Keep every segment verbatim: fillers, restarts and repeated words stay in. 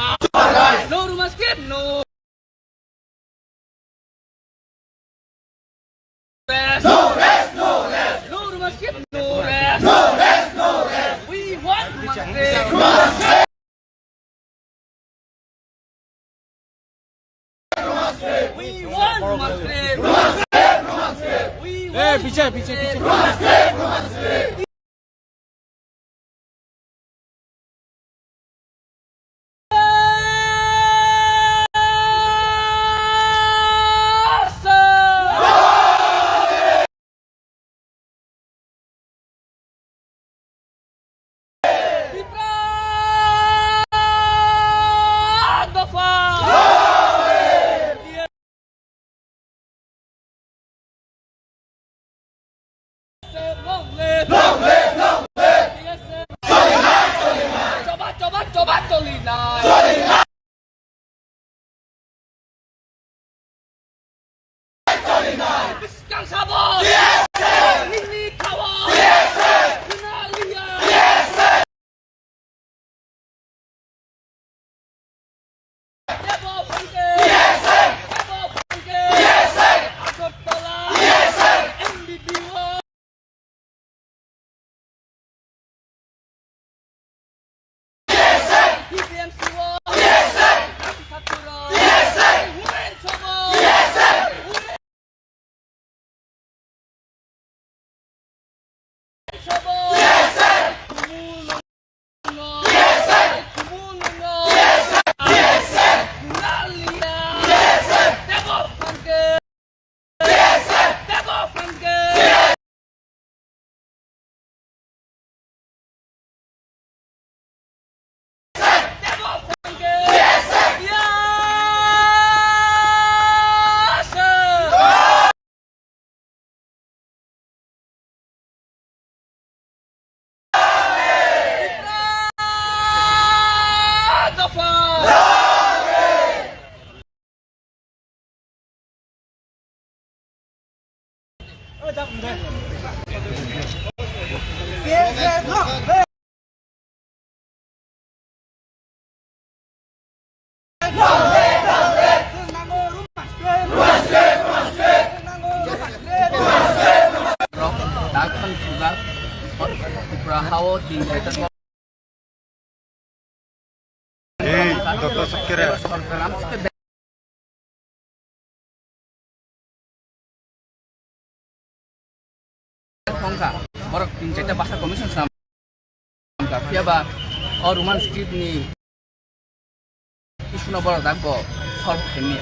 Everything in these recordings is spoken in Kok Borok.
No Roman script, no rest. No rest, no rest. No Roman script, no rest. No rest, no rest. We want Roman script. We want Roman script. We want Roman script. Long live! Long live! Long live! Choba, choba, choba, choli nai. Choli nai. Biskang sabo. Nini kawo. Khna liya. Rok, tak phan puja, Tripura hao tin. Ei, Doctor Sukere. Thongkha, borok tin chaita bhasha commission swnam kha, phiya ba o Roman script ni issue no borok dak bo solve khaimya.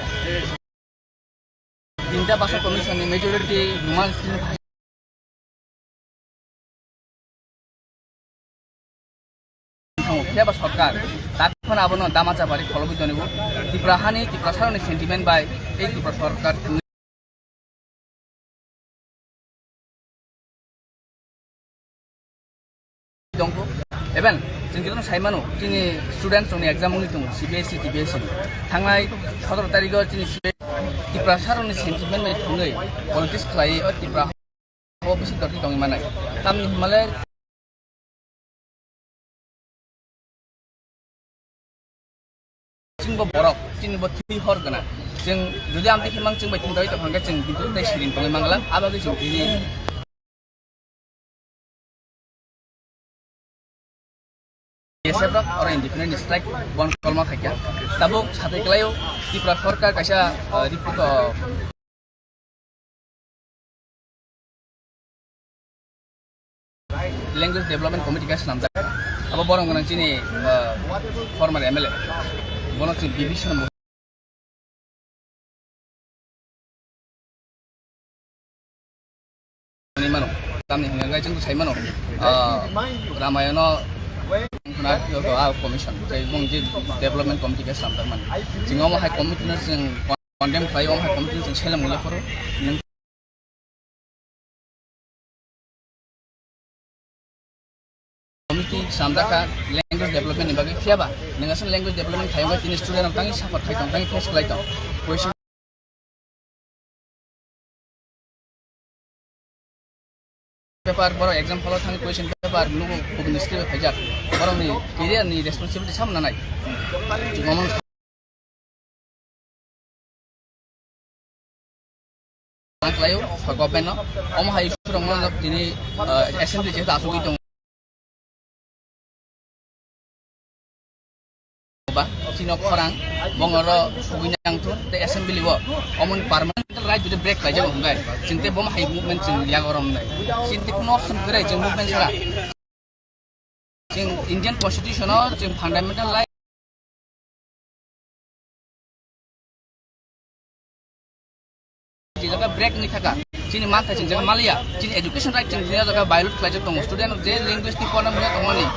Tinta bhasha commission ni majority Roman script ni bhasha thango, phiya ba sorkar tak phano abono dama chapari kholobwi tonibo. Tripura hani, Tripura saroni sentiment bai ei Tripura sorkar tongkho. Even chwng khe sai mano, chini students rokni exam wngwi tongo, C B S E, T B S E. Thangnai sotoro tarikh o chini C B S E Tripura saroni sentiment bai thwngwi politics khlai o Tripura o bisi torti tongwi manai. Tamni hwnmale chwng bo borok, chini bo thwi hor gwnang. Chwng jodi amtwi khe mang chwng bai thwngwi tong khe chwng kintu tei siring tongwi mangla. Abagwi chwng tini B S F rok oro indefinite strike bon kolma khaikha. Tabuk satai kwlaio Tripura sorkar kaisa, uh, report, uh, Language Development Committee khe swnamjak. Abo borok gwnang chini, uh, former M L A. Bono chini Bibhishan Ni mano, tamni hwnka khe chwng sai mano, ah, Ramayana, ah, commission, tei bong je development committee khe swnamjak mani. Chwng omo hai committee no chwng condemn khlai, omo hai committee no chwng seleng muli phuru. Nwng committee swnamjak kha language development ni bagwi, phiya ba nwng aswk language development khai wngkha, tini student rok tangwi suffer khai tong, tangwi face khlai tong. Question paper, borok exam hall o thangwi question paper nugo, kubuni script phaijak. borokni career ni responsibility sama nanai. Chwng omo omo hai surok no tini, ah, assembly jehetu asugwi tongo. Ba, chini khorang, bongoro sugwi nang thun, tei assembly o, omoni permanent right jodi break khlai jago hwnkhai, chwng tei bomo hai movement chwng yago rom nai. Chini tei kuno option kwrwi chwng movement sara. Chwng Indian Constitution o, chwng fundamental right. Chini jaga break ni thaka. Chini mantha chini jaga maliya. Chini education right chini jaga violate khlai tongo. Student je language ni porna mula tongmani.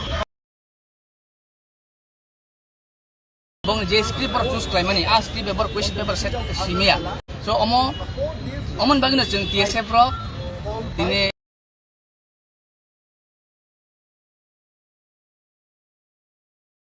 Bong je script por choose khlai mani, a script paper, question paper set simiya. So omo, omon bagino chwng T S F rok, tini